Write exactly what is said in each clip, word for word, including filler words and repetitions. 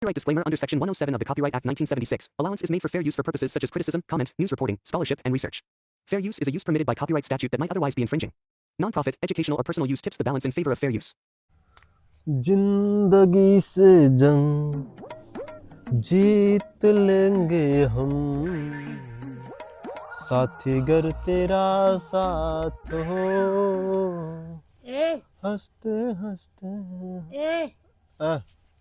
Copyright disclaimer. Under Section one oh seven of the Copyright Act nineteen seventy-six, allowance is made for fair use for purposes such as criticism, comment, news reporting, scholarship, and research. Fair use is a use permitted by copyright statute that might otherwise be infringing. Non-profit, educational, or personal use tips the balance in favor of fair use. जिंदगी से जंग जीत लेंगे हम, साथी, गर तेरा साथ हो। ए। हंसते हंसते। ए। हाँ।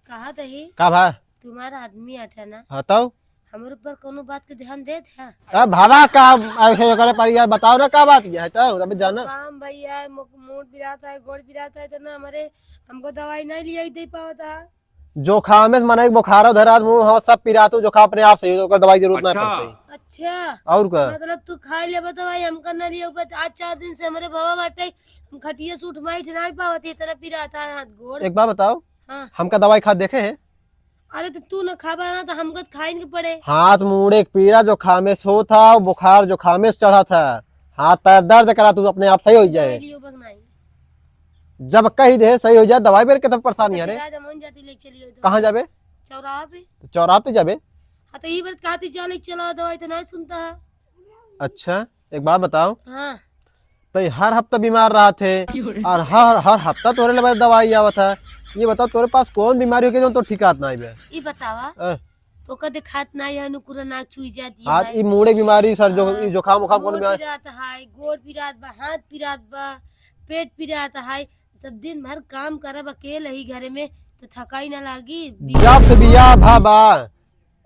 कहा तही? का भा? तुम्हारा आदमी आटा ना। हाँ, तउ? हमरे ऊपर कोनो बात के ध्यान देत है? अब भावा का ऐसे करे पर यार, बताओ ना का बात है, तउ अबे जाना। काम भैया, मो-, मूड पिरात है, गोड़ पिरात है, तो ना हमरे, हमको दवाई नहीं लिया दे पावत है। जोखामे से मनई के बोखारो धरात, मुंह, हाँ, सब पिरात हो, जोखाम अपने आप सही हो, ओकर दवाई जरूरत ना अच्छा। पड़ती। अच्छा। और का? मतलब तू खाई लेबे दवाई, हमका ना लिया, आज चार दिन से हमरे बाबा बाटे, हम खटिया से उठ माइठ नहीं पावत, इतना पिरात है हाथ गोड़। एक बात बताओ, हाँ। हमका दवाई खात देखे है? अरे तो तू न खाबा ना तो हमका तो खाइन के पड़े। हाथ मुड़े के पीरा जोखामे से होत है, बुखार जोखामे से चढ़त है, हाथ पैर दर्द करा, तू अपने आप सही हो जाए। नहीं लियो बक नहीं। जब कही दे सही हो जाए, दवाई बेर के तब परेशानी है रे। राजा मोहन जाती लेके चलियो तो। कहाँ जाबे? चौराहा पे। तो चौराहा पे जाबे? हाँ तो ये बात कहती जा लेके चला दवाई तो नहीं सुनता है। अच्छा, एक बात बताओ। हाँ। तो ये हर हफ्ता बीमार रहत है और हर, हर हफ्ता तोरे लगे दवाई आवत है। ये बताओ, तोरे पास कौन बीमारी हो गई जो तो ठिकात ना आइबे? ये बतावा। अ। तो का दिखात ना है, नुकुरा नाक चुई जाती हाँ, है। ई मुड़े बीमारी सर, जो, हाँ, ई जोखाम उखाम कौन गोड़ बीमारी? पिरात है, गोड़ पिरात बा, हाथ पिरात बा, पेट पिरात है। सब दिन भर काम करब अकेले ही घरे में, तो थकाई ना लागी? जब से बियाह भा बा,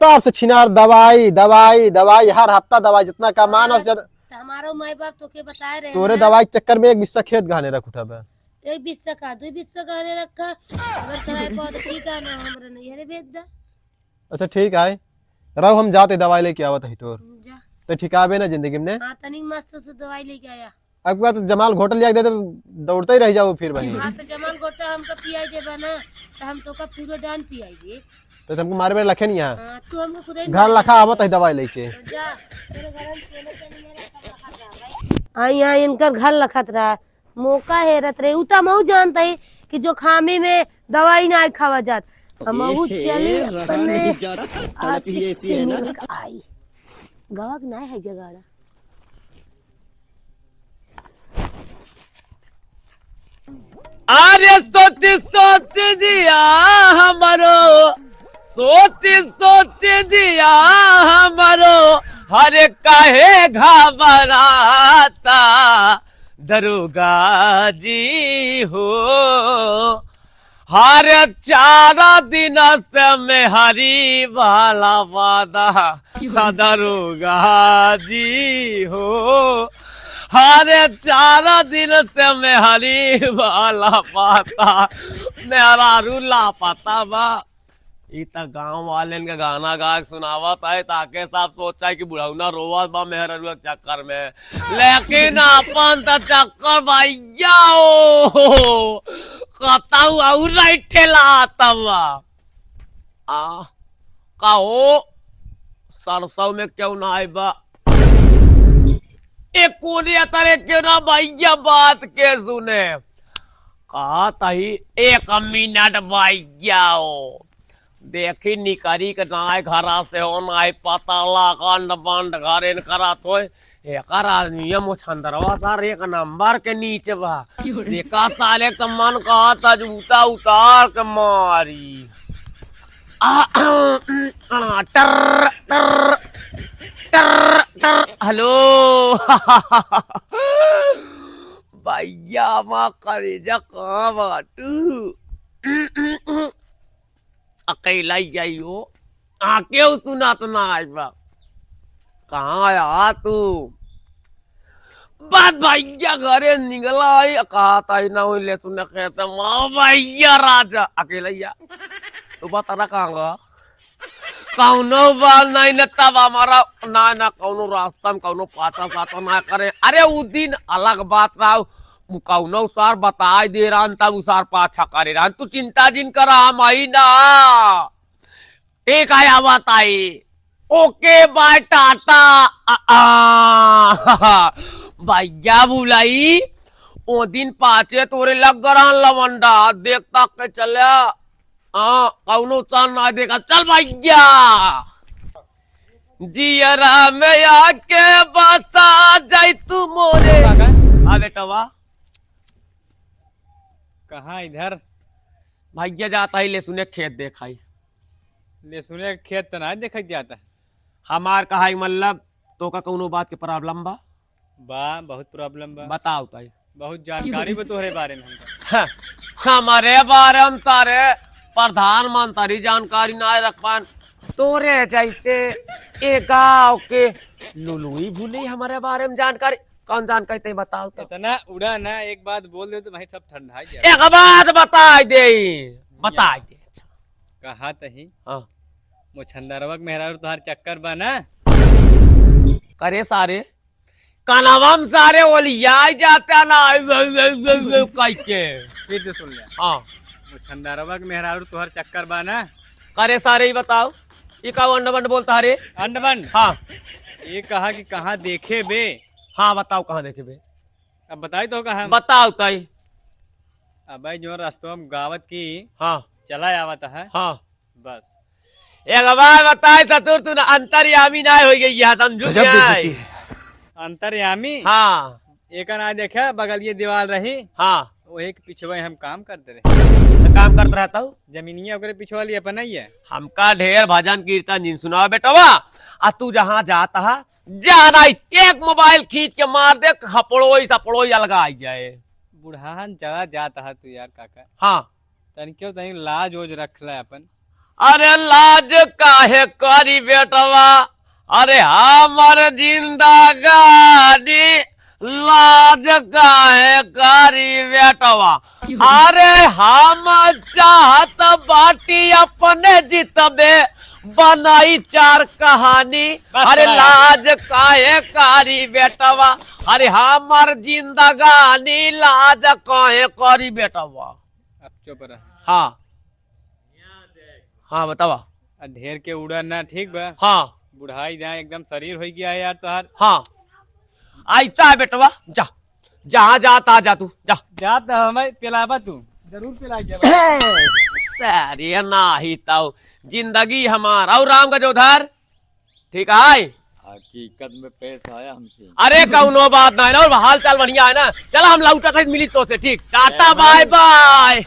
तब से छिनार दवाई, दवाई, दवाई, हर हफ्ता दवाई, जितना कमान और हाँ, ज्यादा। तो हमारो माई बाप तो के बताए रहे तोरे ना। दवाई के चक्कर में एक बिस्सा खेत गहने रख उठा बा। एक बिस्सा का, दो बिस्सा गहने रखा, अगर कराए पाओ तो ठीक है, ना हमरे नैहरे भेज दा। अच्छा ठीक है, रहो हम जाते दवाई लेके आवत ही तोर। जा। तो ठिकाबे ना जिंदगी में ने। हाँ, तनिक मस्त से दवाई लेके आया। अब बात जमाल घोटल लिया दे तो दौड़ते ही रह जाओ फिर वहीं। हाँ, तो जमाल घोटा हमका पियाई देबा ना, तो हम तोका फ्यूरोडान पियाई दे। तो तुमको मारे मेरे लखे नहीं यहाँ। हाँ, तू हमको खुद ही घर मार लखा दे। आवत है दवाई लेके। तो जा, तेरे घर में सोने के लिए मेरे घर लखा रहा भाई। आई, आई, इनकर घर लखत रहा, मौका हेरत रहे। उ तो हमहू जानत ही कि जोखामी में दवाई ना खावा जात। हमहू ए, चली रहा अपने नहीं जा रहा, तड़प ही आशिक ऐसी से है ना। मिल के आई। गवा के ना है जगाड़ा। अरे सोच सोच जिया हमरो, सोच सोच जिया हमरो, हरे काहे घबराता दरोगा जी हो। हरे चार दिन से मेहरी वाला वादा दरोगा जी हो। हरे चार दिन से मेहरी वाला वादा, मेहरारू लापता बा। ई त गांव वालेन के गाना गा के सुनावत है, ताके सब सोचा है कि बुढ़ौना रोवत बा मेहररुआ के चक्कर में, लेकिन अपन त चक्कर भैया हो, कतऊ और नहीं ठेला तब। आ, कहो, सरसों में क्यों ना आए बा? ए कोने अतरे क्यों ना भैया बात के सुने? कहत ही एक मिनट भैया हो। देखी निकरी के नाय घरा से हो, नाय पता लागन बंद घरे न करत होय। एकर आदमी मोछंदरवा सार एक नंबर के नीचे बा। देखा साले के मन कहत जूता उतार के मारी। आ, आ, टर, टर, टर, टर, हेलो। भैया, मा करेजा कहाँ बाटू? अकेला ही जाइयो, आके सुनात ना आज बा। कहाँ आया तू? बात भैया घरे निकला है, कहा था ही ना होई ले तूने कहते, "वाह भैया राजा, अकेला ही जा।" तू बता रहा कहाँ गा? कौनो बात नहीं न तब हमारा, ना, ना कौनो रास्ता में कौनो पाता साता ना करे। अरे उ दिन अलग बात रहा, कौनो सार बताई दे रहन तब उ सार पाछा करे रहन। तू चिंता जिन करा, हम आई ना। ठीक है, आवत आई। Okay, bye, tata. आ, आ, भैया बुलाई, ओ दिन पाछे तोरे लग गरान लवंडा, देख तक के चला। हाँ, कौनो चांद ना देखा। चल भैया, जियरा में आके बसा जाई तू मोरे। काका? हाँ बेटवा। कहाँ इधर? भैया जात ही लहसुने खेत देखाई। लहसुने खेत तो ना देखा जाता। हमार कहाई मतलब, तोका कौनो बात के problem बा? बा, बहुत problem बा। बताओ ताई। बहुत जानकारी बा तोहरे बारे में हमका। हाँ, हमरे बारे में तारे प्रधानमंत्री जानकारी ना रख पान। तोरे जैसे ए गाँव के लुलुई भूली हमरे बारे में जानकारी। कौन जानकारी तई बताओ तो? इतना उड़ा ना, एक बात बोल दे तो भाई सब ठंडा जाए। एक बात बताई दे, बताई दे। कहा तही? हाँ। मोछंदरवा के मेहरारू तोहार चक्कर बा ना? करे सारे, कनवा में सारे ओलियाई जाता ना, कह के। फिर से सुन ले। हाँ। मोछंदरवा के मेहरारू तोहार चक्कर बा ना? करे सारे, ई बताओ, ई का अंड बंड बोलता है रे? अंड बंड? हाँ। ये कहा कि कहाँ देखे बे? हाँ, बताओ कहाँ देखे बे? अब बताई तो कहाँ? बताओ ताई। अबे जो रास्तवा में गावत की हाँ। चला आवत है। हाँ। बस। एक बार बताए ससुर, तू ना अंतर्यामी ना हो गई है, समझू गजब क्या है? बेइज्जती है। अंतर्यामी? हाँ। एका ना देखे, बगलिए दीवार रही। हाँ। वही के पिछवे हम काम करते रहे। तो काम करत रहता हूँ। जमीनिया ओकरे पिछवाली अपन ही है। हमका ढेर भजन कीर्तन जिन सुनाओ बेटवा, आ तू जहाँ जाता है, जाना ही एक मोबाइल खींच के मार दे, खपड़ोई सपड़ोई अलगा आई जाए। बुढ़ान चला जाता है तू यार काका। हाँ। तनिको तनी लाज ओज रख ले अपन। अरे लाज काहे करी बेटवा, अरे हमर जिंदगानी लाज काहे करी बेटवा। अरे हम चाहत बाटी अपने जितबे बनाई चार कहानी। बस अरे करा। लाज काहे करी बेटवा, अरे हमर जिंदगानी लाज काहे करी बेटवा। अब चुप रह। हाँ। हाँ, बतावा। आ, ढेर के उड़ा ना, ठीक बा? हाँ। बुढ़ाई जाए, एकदम शरीर हो गया है यार तोहार। हाँ। आइता है बेटवा, जा। जहाँ जाता जा तू, जा। जा तो हमें पिलावा तू। जरूर पिला के। सारे नाही ताऊ, जिंदगी हमार। और राम गजोधर? ठीक है। हकीकत में पेश आया हमसे। अरे कौनो बात ना है ना, और हाल चाल बढ़िया है ना। चला हम लौटा के मिली तो से, ठीक। Tata bye bye.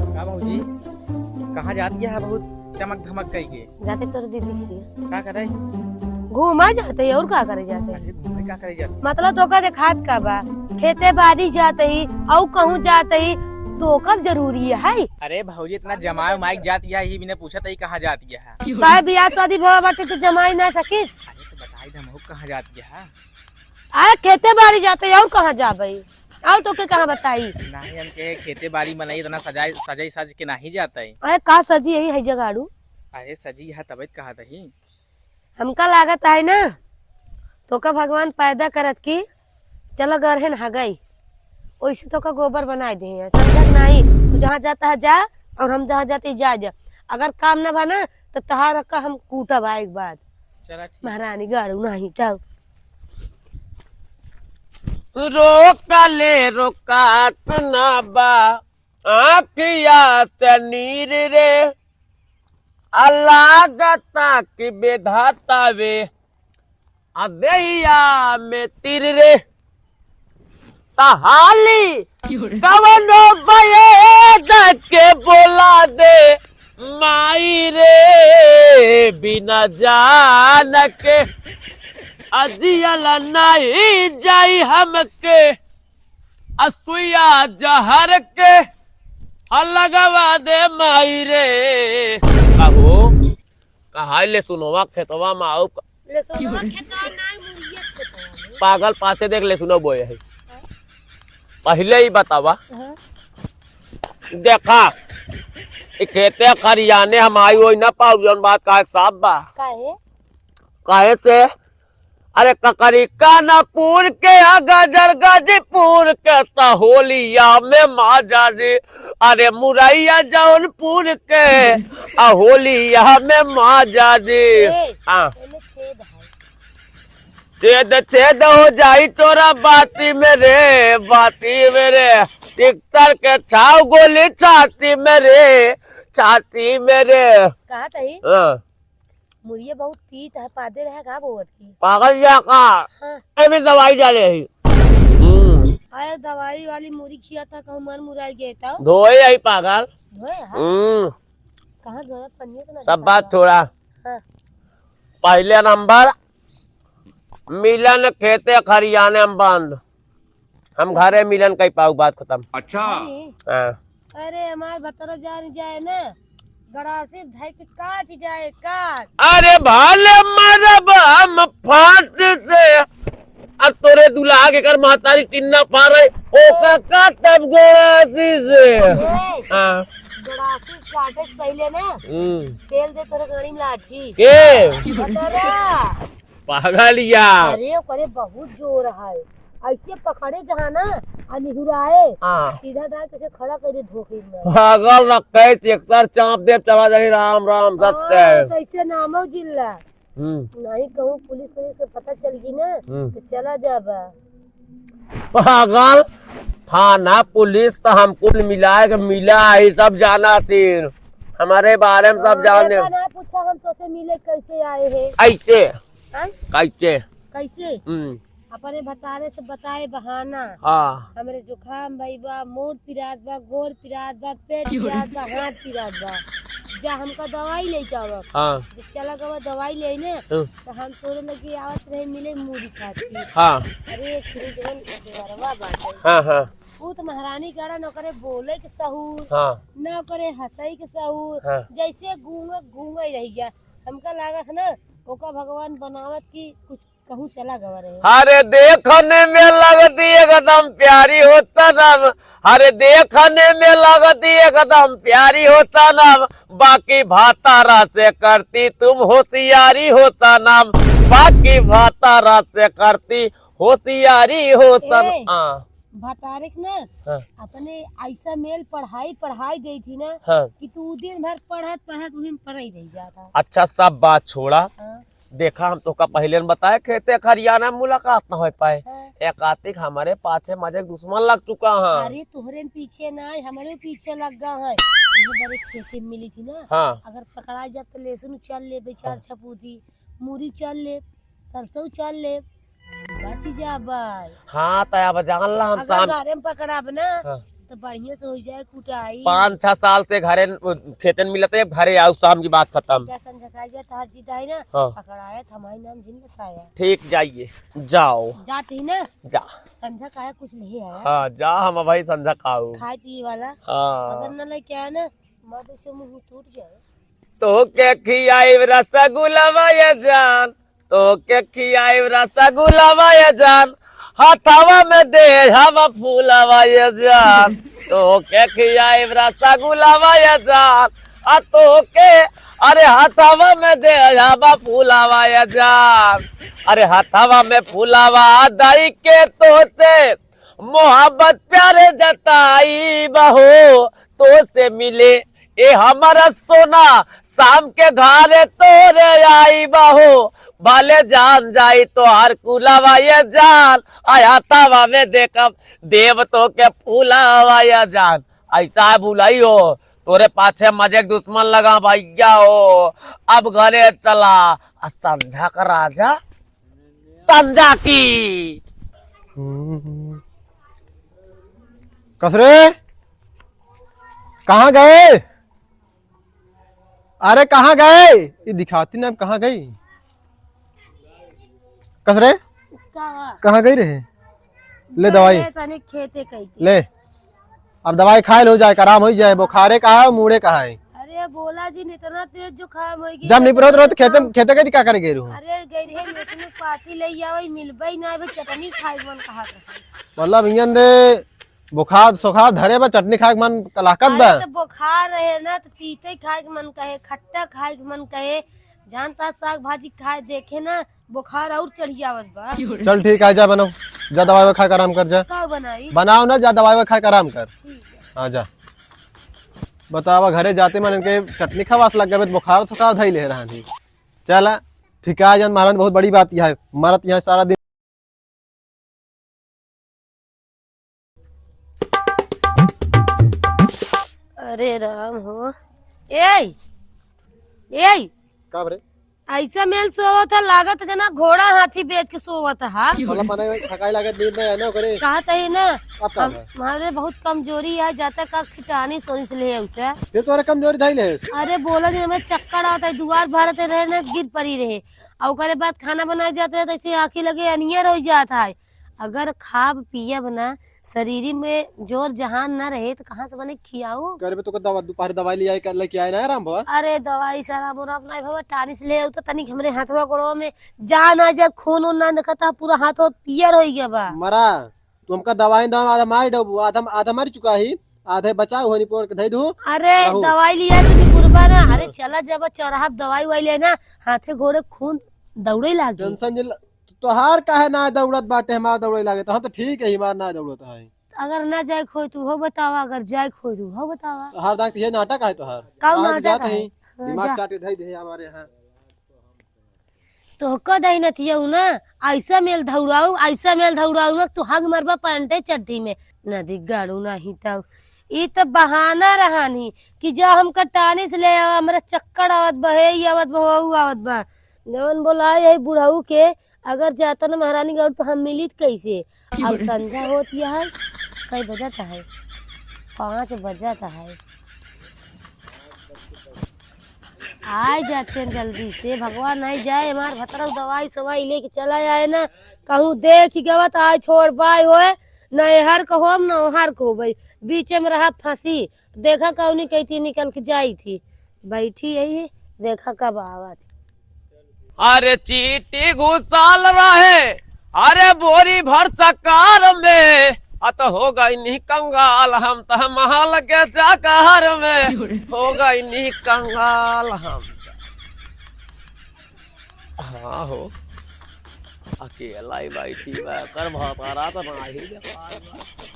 का भौजी, कहाँ जात गया है बहुत चमक धमक कई के? जाते तोर दीदी के। का करे? घूमा जाते ही, और का करे जाते? अरे घूमे का करे जाते? मतलब तोका देखात का बा? खेते बाड़ी जाते ही, अउ कहूँ जाते ही, टोकब जरूरी है? अरे भौजी, इतना जमाए उमाए के जात गया, ये बिना पूछत ही कहाँ जात गया है? काहे बियाह शादी भवा बाटे तो जमाई ना सकी? अरे तो बताई दे, हमहू कहाँ जात गया है? अरे खेते बाड़ी जाते ही, और कहाँ जाबे? और तोके कहाँ बताई? नहीं, हमके खेते बाड़ी में नहीं, इतना सजाई, सजाई सज के नहीं जाता है। अरे का सजी यही है जगाड़ू? अरे सजी है तबे तो कहा तही। हमका लागत है ना, तोका भगवान पैदा करत की चलो गरहन हगई, ओइसे तोका गोबर बनाए दे हैं, समझत नहीं। तू जहाँ जाता है जा, और हम जहाँ जाते जा जा। अगर काम ना बा ना, तो तहार का हम कूटब आए के बाद। चला ठीक। महारानी गाड़ू नहीं जाओ। रोकले रोकात ना बा आँखिया से नीर रे, आ लागता कि बेधाता वे आ देहिया में तीर रे। तहाली कवनो बयद के बोला दे माई रे, बिना जान के अजियल नहीं जाई हमके। असुइया जहर के लगवा दे माई रे। कहो, कहाँ लहसुनवा खेतवा में आओ? लहसुनवा खेतवा ना, मुड़िया खेतवा में। पागल पाछे देख, लहसुनवा बोए है। पहले ही बतावा। हाँ। देखा, ई खेते खरियाने हम आई होई ना पाऊ, जौन बात कहा साफ बा। काहे? काहे से? अरे ककरी कानपुर के आ गाजर गाजीपुर के, त होलिया में माजा जी। अरे मुरैया जौनपुर के, आ होलिया में माजा जी। ए, हाँ। एमे छेद है। छेद छेद हो जाई तोरा बाती में रे, बाती में रे। सिक्सर के छाव गोली छाती में रे, छाती में रे। कहा तही? हाँ। मुरिया बहुत तीत है, पादे रहे का बोवत की? पागल या का? हाँ। अभी दवाई डाले ही। हम्म। अरे दवाई वाली मुरी खिया था, कहूँ मन मुराई गए तो? धोए आई पागल। धोए है? हम्म। कहाँ धोए? पनिया तो ना सब दिखा बात रहा। छोड़ा। हाँ। पहले नंबर, मिलन खेते खरियाने में बंद। हम घरे मिलन कई पाऊ, बात खत्म। अच्छा। अरे, हाँ। अरे, हमार भतरा जान जाए ना, गड़ासी धई के काट जाए, काट। अरे, भाले मरब हम फाट से, आ तोरे दुल्हा के कर महतारी टिन्ना फारे, ओका का तब गड़ासी से। ए, हाँ। गड़ासी काटे से पहले ना, हम्म। तेल दे तोरे गाड़ी में लाठी। के? भतरा। पागल या। अरे, ओकरे बहुत जोर है। ऐसे पकड़े जहाँ ना, आ निहुराए। हाँ। सीधा डाल के खड़ा कर दे धोखे में। पागल न कहे, ट्रैक्टर चाप दे, चला जाही राम राम, हाँ, सत्य। कैसे नामो जिल्ला। हम्म। नहीं कहूँ पुलिस, पुलिस के पता चल गई ना, हम्म। तो चला जाबा। पागल, थाना पुलिस तो हम कुल मिलाए के मिला है, सब जाना तीन। हमारे बारे में सब हाँ, जाने। ऐसा ना पूछा हम तोसे मिले कैसे आए हैं। ऐसे? हाँ? कैसे? कैसे? हम्म। अपने भतारे से बताए बहाना। हाँ। हमरे जुकाम भई बा, मूड़ पिरात बा, गोड़ पिरात बा, पेट पिरात बा, हाथ पिरात बा। जा हमका दवाई लेके आवा। हाँ। जब चला गवा दवाई लेने, हाँ। तो हम तोरे लगे आवत रहे मिले मूड़ी खाती। हाँ। अरे, एक दिन जवन देवरवा बाटे। हाँ, हाँ। ऊ तो महारानी गाड़ा न ओकरे बोले के सहूर, हाँ। न ओकरे हंसई के सहूर, हाँ। जैसे गूंगा गूंगा ही रह गया। हमका लागत ना, ओका भगवान बनावत की कुछ कहूँ चला गवा रहे। अरे देखने में लगती एकदम प्यारी हो सनम, अरे देखने में लगती एकदम प्यारी हो सनम, बाकी भातारा से करती तुम होशियारी हो सनम, बाकी भातारा से करती होशियारी हो सनम। ए, हाँ। भतारे के ना, हाँ। अपने ऐसा मेल पढ़ाई पढ़ाई गई थी ना, हाँ। कि तू दिन भर पढ़त पढ़त वहीं पढ़ाई रह जाता। अच्छा, सब बात छोड़ा। हाँ। देखा, हम तोका पहिले न बताए, खेते खरियाना में मुलाकात न हो पाए। हाँ। एक आतिक हमारे पाछे मजे के दुश्मन लग चुका है। अरे, तोहरे न पीछे ना, हमरे पीछे लग गया है। वो बड़े खेते में मिली थी ना, हाँ। अगर पकड़ा जात तो लहसुन चल ले, बेचार हाँ। छपूती, मूरी चल ले, सरसों चल ले, बच जाबा। हाँ, त अब जान ला हम अगर शाम घरे में पकड़ाब ना, हाँ। तो बढ़िया से हो जाए कुटाई। पाँच छह साल से घरे, खेतन मिलते, घरे आओ, शाम की बात खत्म। क्या संझा खाई जाए, तहार जीत आई ना, हाँ। पकड़ाया, हमारी नाम जिन बताया। ठीक, जाइए, जाओ। जाते ही ना? जा। संझा खाया कुछ नहीं आया। हाँ, जा, हम भाई संझा खाऊ। खाए पिए वाला? हाँ। अगर न लेके आया ना, माधु से मुंह टूट जाए। तोहके खियाइब रसगुलवा ये जान, तोहके खियाइब रसगुलवा ये जान, हथवा में देहब फूलवा ये जान। तोहके खियाइब रसगुलवा ये जान, आ तोहके, अरे हथवा में देहब फूलवा ये जान, अरे हथवा में फूलवा दई के तोहसे मोहब्बत प्यारे जताइब हो, तोहसे मिले ए हमारा सोना, शाम के घरे तोरे आइब हो, भले जान जाई तोहार कुलवा ये जान, आया तवा में देखब देब तोहके फूलवा ये जान। ऐसा बुलाई हो, तोरे पाछे मजे के दुश्मन लगा भैया हो। अब घरे चला, आ संझा का राजा तंजा की। हम्म। कस रे? कहाँ गए? अरे कहाँ गए? ये दिखाती ना, कहाँ गई? कस रे? का? कहाँ गई रहे? ले दवाई। अरे तनी खेते कही थी। ले। अब दवाई खाए ले हो जाए, आराम हो जाए। बुखारे का है, मूड़े का है। अरे बोला जी, इतना तेज जुकाम हो गया। जब निपरत रहो तो खेते, खेते गई थी, का करे गई रहू? अरे गई रहे, लेकिन पाती ले आवे, मिलबे ही ना, अबे चटनी खाए के मन कहा था। मतलब इंजन दे, बुखार सुखार धरे बा, चटनी खाए के मन लाकत बा। अरे तो बुखार रहे ना, तो तीते खाए के मन कहे, खट्टा खाए के मन कहे, जानता साग भाजी खाए देखे ना, बुखार और चढ़ी आवत बा। चल ठीक है, जा बनाओ, जा दवाई वाई खा के आराम कर जा। का बनाई? बनाओ ना, जा दवाई वाई खा के आराम कर। ठीक है। हाँ जा। बतावा, घरे जाते मन इनके चटनी खवास लग गए, बुखार थोकार धई ले रहन ही। चला। ठीक है, जान महाराज, बहुत बड़ी बात यह है। हमारा तो यहाँ सारा दिन अरे राम हो। ए, ए, का बरे? ऐसा मेल सोवत है, लागत जना घोड़ा हाथी बेच के सोवत है। मतलब मने थकाई लागत, नींद नहीं है ना ओकरे? कहत है ना, अब का हम, है? हमारे बहुत कमजोरी है, जाता का खिटानी सोनी से ले आउता। फिर तोरे कमजोरी धइले है? अरे बोला जी, हमें चक्कर आवत है, दुआर भरत रहे ना, गिर पड़ी रहे। और ओकरे बाद खाना बनाए जात रहे, तो ऐसे आँखी लगे अनियर हो जात है। अगर खाब पियब ना, शरीर में जोर जहान ना रहे, तो कहाँ से बने खियाऊ? करे बे, तोके दवा, दोपहर दवाई ले आए, कर लेके आए ना राम भवा? अरे दवाई सारा मोरा अपना भवा, टानिस ले आऊ तो तनिक हमरे हाथवा गोड़वा में जान आ जाए, खून उन ना दिखता, पूरा हाथ वाथ पियर हो गया बा। मरा, तू हमका दवाई दवा आधा मार डबू, आधा, आधा मर चुका ही, आधे बचाऊ होनी पोड़ के धई दू। अरे रहू। दवाई लिया कि निकुरबा ना, अरे हाँ। चला जब चौराहा पे दवाई वाई लेना, हाथे घोड़े खून दौड़े लागे। टेंशन जे ल-, तोहार काहे ना दौड़त बाटे, हमार दौड़े लागे, तो हम तो ठीक है, हमार ना दौड़त है। अगर ना जाए खोई तू हो बतावा, अगर जाए खोई तू हो बतावा। तोहार दांत ये नाटक है तोहार। काऊ काहे नाटक जात है? ही? हाँ, दिमाग जा। काट के धई दे हमारे यहाँ। तोहका दही नतियऊ ना, ऐसा मेल धौड़ाऊ, ऐसा मेल धौड़ाऊ ना, तू हग मरबा पैंटे चड्ढी में। नदी गाड़ू नाही तऊ। ई त बहाना रहनी कि जा हमका टानिस ले आवा, हमरा चक्कर आवत बा, हे ई आवत बा, हऊ आवत बा। जवन बोलाए यही बुढ़ऊ के, अगर जाता ना महारानी गौर तो हम मिलित कैसे? अब संझा होत है, कई बजत है? पाँच बजत है। आए जाते हैं जल्दी से, भगवान नहीं जाए, हमार भतरक दवाई सवाई लेके चला आए ना, कहूँ देख गवा तो आए छोड़ पाए होए, न एहर को होम, न ओहर को होबई, बीचे में रहा फंसी। देखा कौनी कही थी निकल के जाई थी, बैठी यही, देखा कब आवत। अरे चीटी घुसाल रहे, अरे बोरी भर सकार में, अत हो गई नी कंगाल हम त महल के चकार में, हो गई नी कंगाल हम त। हाँ हो, अकेला ही बैठी बा, कर भतारा त नाही देखात बा।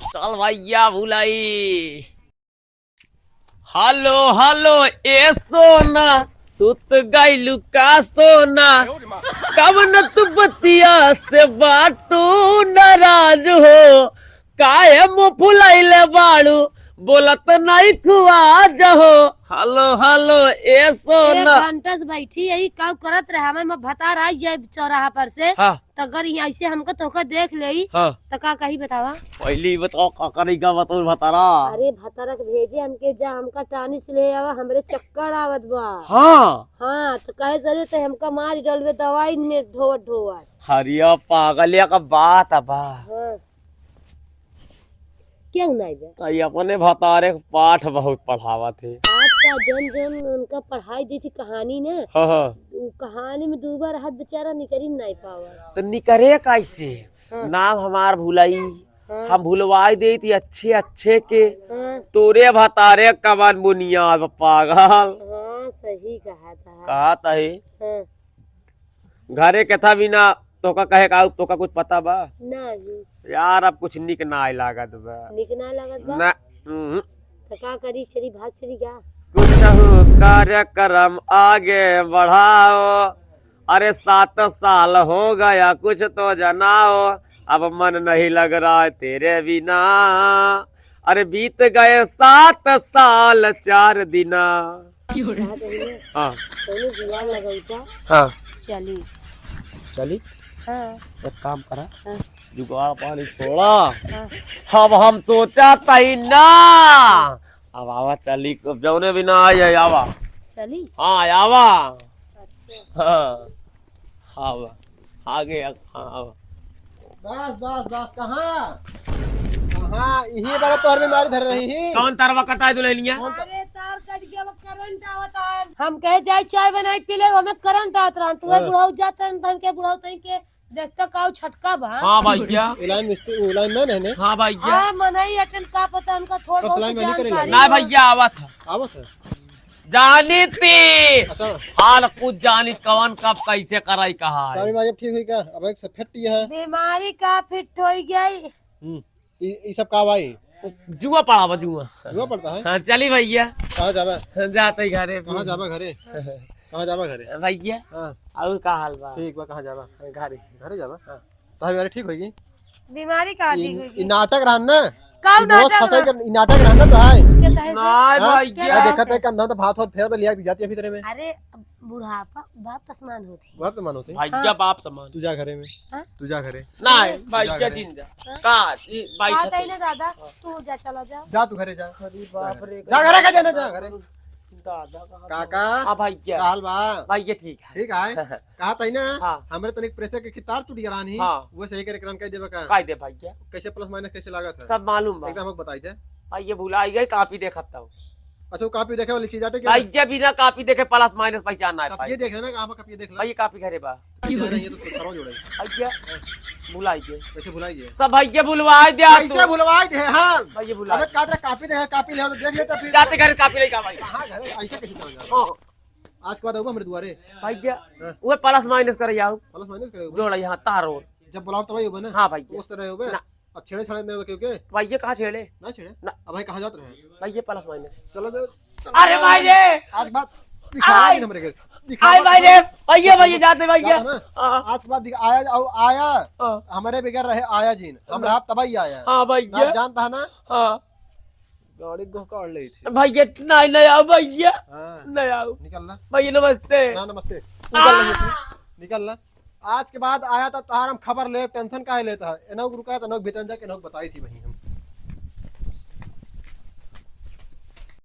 चल भैया भुलाई। हेलो, हेलो, ए सोना, सुत गइलू का सोना? कवन तू बतिया से बाटू नाराज हो? काहे मुंह फुलैले बाड़ू, बोलत नहीं खुआज हो? हेलो, हेलो, ए सोना। एक घंटा से बैठी यही काम करत रहे, हमें मैं भतार आई जाए चौराहा पर से। हाँ। त अगर ये ऐसे हमका तोहका देख लेई, हाँ। त का कही बतावा? पहले ही बताओ, का करी का बताओ भतारा? अरे भतारा के भेजे हमके, जा हमका टानिस ले आवा, हमरे चक्कर आवत बा। हाँ। हाँ, त कहे सरे त हमका मार डलवे दवाई में ढोवत ढोवत। हरिया पागलिया का बात बा। हाँ। केहू नाई बा। त ई अपने भतारे के पाठ बहुत पढ़ावत है। आज का जन जन उनका पढ़ाई दी थी कहानी ना, हाँ, हाँ। उ कहानी में डूबा रहत बेचारा निकरी नाई पावा। त निकरे कैसे? हाँ। नाम हमार भुलाई, हाँ। हम भुलवाई देई थी अच्छे अच्छे के। हाँ। तोरे भतारे कवन बुनियाद पागल। हाँ, सही कहा था। कहत है। हाँ। घरे के था बिना तोका कहे का, तोका कुछ पता बा? नहीं। यार, अब कुछ निक नाय लागत बा। निक नाय लागत बा? ना, हम्म। त का करी, चली भाग चली का? कुछ कार्यक्रम आगे बढ़ाओ, अरे सात साल हो गया कुछ तो जनाओ, अब मन नहीं लग रहा है तेरे बिना, अरे बीत गए सात साल चार दिना। कहा जाई ना, हाँ। कौनो जुगाड़ लगाई का? हाँ। चली। चली? हाँ। एक काम करा। हाँ। जुगाड़ पानी छोड़ा। हाँ। अब हम सोचा तही ना। अब आवा चली, अब जौने भी ना आई है, आवा। चली? हाँ, आवा। अच्छा। हाँ। हाँ बा। आगे, हाँ बा। बस, बस, बस, कहाँ? कहाँ? इही बार तोहर बीमारी धर रही ही। कौन तारवा कटाए दुल्हनिया? कौन तार-, अरे, तार कट गया, वो करंट आवत है। हम कहे जाए चाय बनाए पी ले, हमें करंट आवत रहन। तू हाँ। बुढ़ऊ जात रहन, धन के बुढ़ऊ तई के देखता काऊ छटका बा। हाँ भैया। उ लाइन मिस्त्री, उ लाइन मैन है ने? हाँ भैया। हाँ, मनई अटन का पता उनका थोड़ कब से बहुत लाइन मैन ही करे जानकारी लगे? ना हो। भैया, आवत है। आवत है। जानी ती। अच्छा। हाल कुछ जानी कवन कब कैसे कराई कहा है। तारी बीमारी अब ठीक हुई का? अब एक से फिट ये है। बीमारी का फिट होई गई? हम्म। ई, ई सब का भाई? जुआ पड़ा बा, जुआ। जुआ पड़ता है? हाँ, चली भैया। कहाँ जाबे? जाते घरे। कहाँ जाबे घरे? कहाँ जाबा घरे? भैया। हाँ। और का हाल बा? ठीक बा, कहाँ जाबा? घरे। घरे जाबा? हाँ। तो हमारे ठीक होगी? बीमारी का ई, ठीक होगी? ई नाटक रहन ना? कब ई दोस्त नाटक फंसाई रहन? कर, ई नाटक रहन ना तो है। के कहे से? नहीं हाँ? भैया। क्या देखत है, कंधा तो भात होत फेर तो लिया के जाती है भीतरे में। अरे, बुढ़ापा बाप समान होती है। बाप समान होती है? भैया हाँ। बाप समान। तू जा घरे में। हाँ? तू जा घरे। नहीं, तू जा भैया घरे। जिन जा। हाँ? का? ई भाई हाँ, खत्म। तई ना दादा, हाँ। तू जा, चला जा। जा तू घरे जा। अरे बाप रे, जा घरे का जाना, जा घरे। दादा का काका। हाँ भैया। का हाल बा? भैया ठीक है। ठीक है। कहा तई ना, हाँ। हमरे तनिक प्रेशर के तार टूट गया रहनी, हाँ। वो सही करे करन कह देबे का? कह दे भैया। कैसे प्लस माइनस कैसे लागत है? सब मालूम बा। एकदम हमको बताई दे। भैया भुलाई गए, कापी देखत था। अच्छा, वो कापी देखे वाली चीज आटे क्या? भैया बिना कापी देखे प्लस माइनस पहचान ना कब पाए। ये देख लेना, कहाँ पर कब ये देख ला? भैया कापी घरे बा। कैसे आ रही है तो खराब हो रही है। भैया भुलाई गए। कैसे भुलाई गए? सब भैया भुलवाई दे आप कैसे तो। भुलवाई दे? हाँ। भैया भुलाई अबे दे। कादरा कापी देखे, कापी ले आओ तो देख लेता फिर। जाते घरे कापी लेके आ भाई। कहाँ घरे? ऐसे कैसे चल जाएगा? हाँ। आज के बाद आऊंगा मेरे दुआरे। भैया, हाँ। वो प्लस माइनस करे जाओ। प्लस माइनस करे होगा। जोड़ा यहाँ तार और। जब बुलाओ तब आई होगा ना? हाँ भैया। उस तरह होगा। ना। अब छेड़े छाड़े नहीं होगा क्योंकि? भैया कहाँ छेड़े? ना छेड़े? ना। अब भाई कहाँ जात रहे? भैया प्लस माइनस। चलो जो। अरे भाई रे! आज के बाद दिखा आई। नहीं हमरे के। दिखा आई मत भाई रे! भैया, भैया, जाते भैया। जाता ना? हाँ। आज के बाद दिखा, आया, आओ, आया। हाँ। हमारे बगैर रहे आया जी ने। हम ना। रहा तब ही आया। हाँ भैया। ना जानता है ना? हाँ। गाड़ी गोह काट ले थी। भैया, नहीं, नहीं आओ भैया। हाँ। नहीं आओ। निकल ला। भैया, नमस्ते। ना, नमस्ते। निकल ला, आ! निकल ला। आज के बाद आया था तोहार हम खबर ले, टेंशन काहे लेता है? एनक रुका है, तो एनक भीतर जाके एनक बताई थी वहीं।